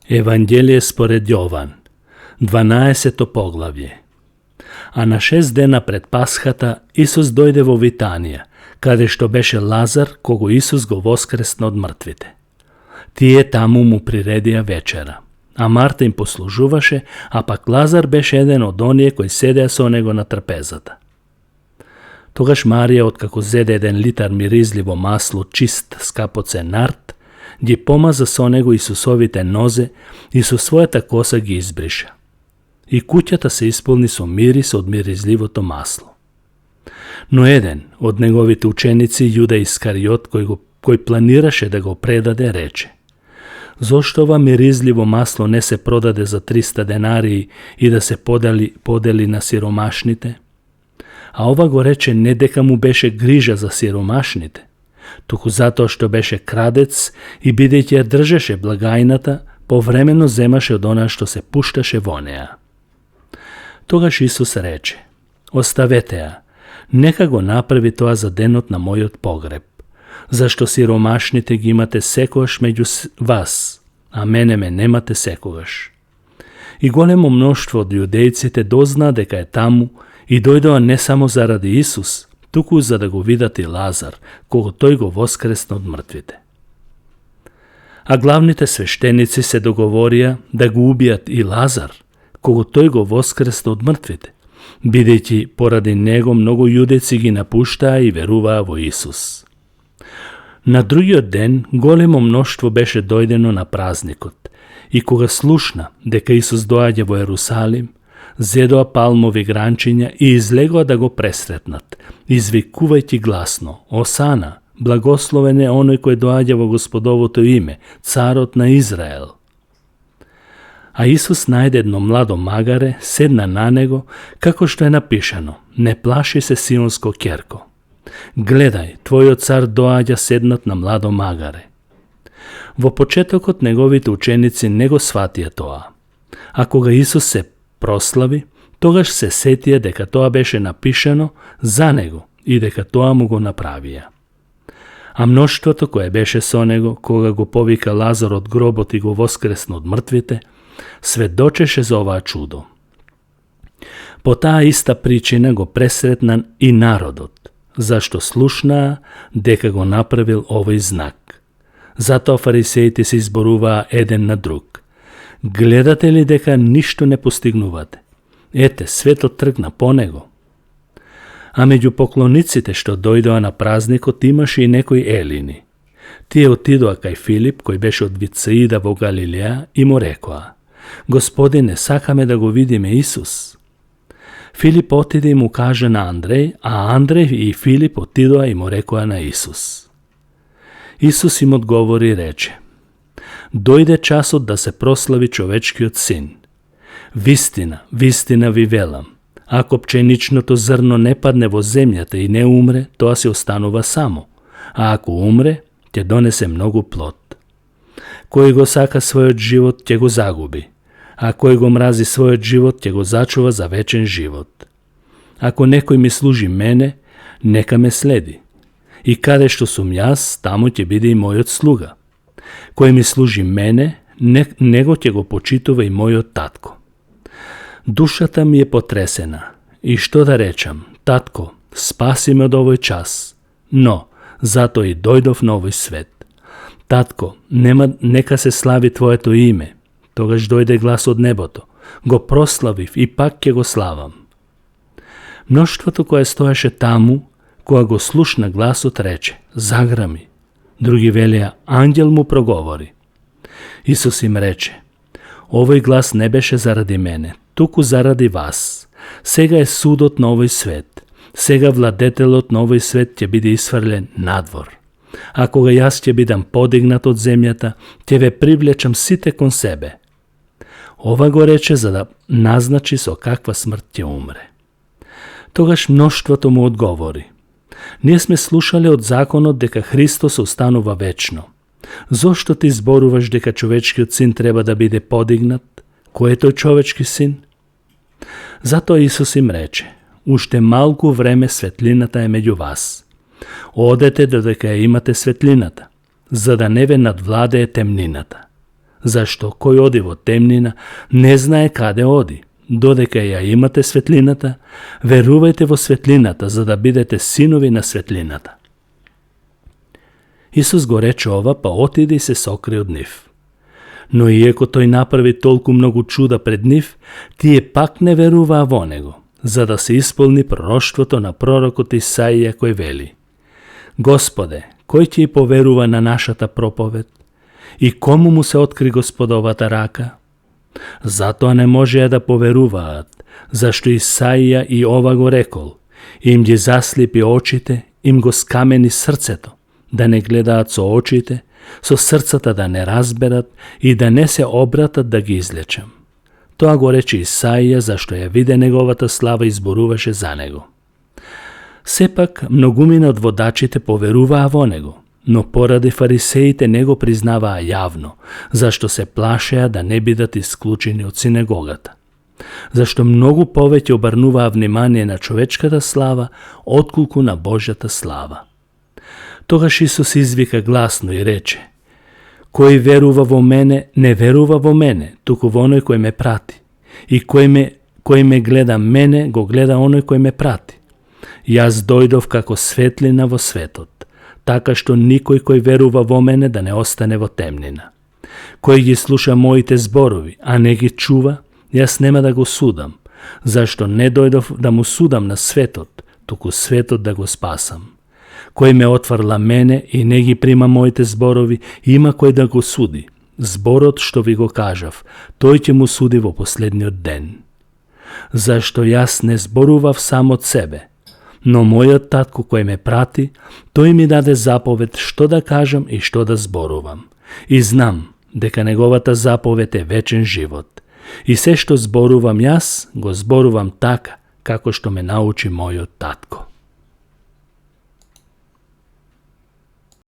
Евангелие според Јован, 12 поглавје. А на 6 дена пред Пасхата Исус дојде во Витанија, каде што беше Лазар, кого Исус го воскресна од мртвите. Тие таму му приредија вечера, а Марта им послужуваше, а пак Лазар беше еден од оние кои седеа со него на трпезата. Тогаш Марија, откако зеде 1 литар миризливо масло, чист скапоцен нард, ги помаза со него Исусовите нозе и со својата коса ги избриша. И куќата се исполни со мирис од миризливото масло. Но еден од неговите ученици, Јуда Искариот, кој планираше да го предаде, рече: зошто ова миризливо масло не се продаде за 300 денарии и да се подели на сиромашните? А ова го рече не дека му беше грижа за сиромашните, туку затоа што беше крадец и бидејќи ја држеше благајната, повремено земаше од она што се пушташе во неа. Тогаш Исус рече: оставете ја, нека го направи тоа за денот на мојот погреб, зашто сиромашните ги имате секогаш меѓу вас, а мене ме немате секогаш. И големо мноштво од јудејците дознаа дека е таму и дојдоа не само заради Исус, туку за да го видат и Лазар, кого тој го воскресна од мртвите. А главните свештеници се договорија да го убијат и Лазар, кого тој го воскресна од мртвите, бидејќи поради него многу јудејци ги напуштаа и веруваа во Исус. На другиот ден големо мноштво беше дојдено на празникот и кога слушна дека Исус доаѓа во Ерусалим, зедоа палмови гранчиња и излегоа да го пресретнат, извикувајќи гласно: Осана, благословен е оној кој доаѓа во Господовото име, царот на Израел. А Исус најде едно младо магаре, седна на него, како што е напишано: не плаши се, Сионско ќерко. Гледај, твојот цар доаѓа седнат на младо магаре. Во почетокот неговите ученици не го сватија тоа, а кога Исус се прослави, тогаш се сетија дека тоа беше напишано за него и дека тоа му го направија. А мноштвото кое беше со него, кога го повика Лазар од гробот и го воскресна од мртвите, сведочеше за оваа чудо. По таа иста причина го пресретна и народот, зашто слушнаа дека го направил овој знак. Затоа фарисеите се изборуваа еден на друг: гледате ли дека ништо не постигнувате? Ете, светот тргна по него. А меѓу поклониците што дојдоа на празникот имаше и некои елини. Тие отидоа кај Филип, кој беше од Вицаида во Галилеја, и му рекоа: Господине, сакаме да го видиме Исус. Филип отиде и му кажа на Андреј, а Андреј и Филип отидоа и му рекоа на Исус. Исус им одговори и рече: дојде часот да се прослави човечкиот син. Вистина, вистина ви велам, ако пченичното зрно не падне во земјата и не умре, тоа се останува само, а ако умре, ќе донесе многу плод. Кој го сака својот живот, ќе го загуби, а кој го мрази својот живот, ќе го зачува за вечен живот. Ако некој ми служи мене, нека ме следи. И каде што сум јас, таму ќе биде и мојот слуга. Кој ми служи мене, него ќе го почитува и мојот татко. Душата ми е потресена. И што да речам, татко, спаси ме од овој час. Но, затоа и дојдов на овој свет. Татко, нека се слави Твоето име. Тогаш дојде глас од небото. Го прославив и пак ќе го славам. Мноштвото кое стоеше таму, кога го слушна гласот, рече: заграми. Други велеа: ангел му проговори. Исус им рече: овој глас не беше заради мене, туку заради вас. Сега е судот на овој свет. Сега владетелот на овој свет ќе биде исфрлен надвор. А кога јас ќе бидам подигнат од земјата, ќе ве привлечам сите кон себе. Ова го рече за да назначи со каква смрт ќе умре. Тогаш мноштвото му одговори: ние сме слушале од законот дека Христос останува вечно. Зошто ти зборуваш дека човечкиот син треба да биде подигнат? Кој е тој човечки син? Затоа Исус им рече: уште малку време светлината е меѓу вас. Одете додека ја имате светлината, за да не ве надвладее темнината. Зашто кој оди во темнина, не знае каде оди. Додека ја имате светлината, верувајте во светлината, за да бидете синови на светлината. Исус го рече ова, па отиде и се сокри од нив. Но иако тој направи толку многу чуда пред нив, тие пак не веруваа во него, за да се исполни пророштвото на пророкот Исаија кој вели: Господе, кој ќе поверува на нашата проповед? И кому му се откри Господовата рака? Затоа не можеа да поверуваат, зашто Исаија и ова го рекол: им ги заслипи очите, им го скамени срцето, да не гледаат со очите, со срцата да не разберат и да не се обратат да ги излечам. Тоа го рече Исаија, зашто ја виде неговата слава и зборуваше за него. Сепак, многумина од водачите поверуваа во него, но поради фарисеите не го признаваа јавно, зашто се плашеа да не бидат исклучени од синагогата. Зашто многу повеќе обрнуваа внимание на човечката слава, отколку на Божјата слава. Тогаш Исус извика гласно и рече: Кој верува во мене, не верува во мене, туку во оној кој ме прати. И кој ме гледа мене, го гледа оној кој ме прати. Јас дојдов како светлина во светот, така што никој кој верува во мене да не остане во темнина. Кој ги слуша моите зборови, а не ги чува, јас нема да го судам, зашто не дојдов да му судам на светот, туку светот да го спасам. Кој ме отврла мене и не ги прима моите зборови, има кој да го суди. Зборот што ви го кажав, тој ќе му суди во последниот ден. Зашто јас не зборував сам од себе, но мојот татко кој ме прати, тој ми даде заповед што да кажам и што да зборувам. И знам дека неговата заповед е вечен живот. И се што зборувам јас, го зборувам така, како што ме научи мојот татко.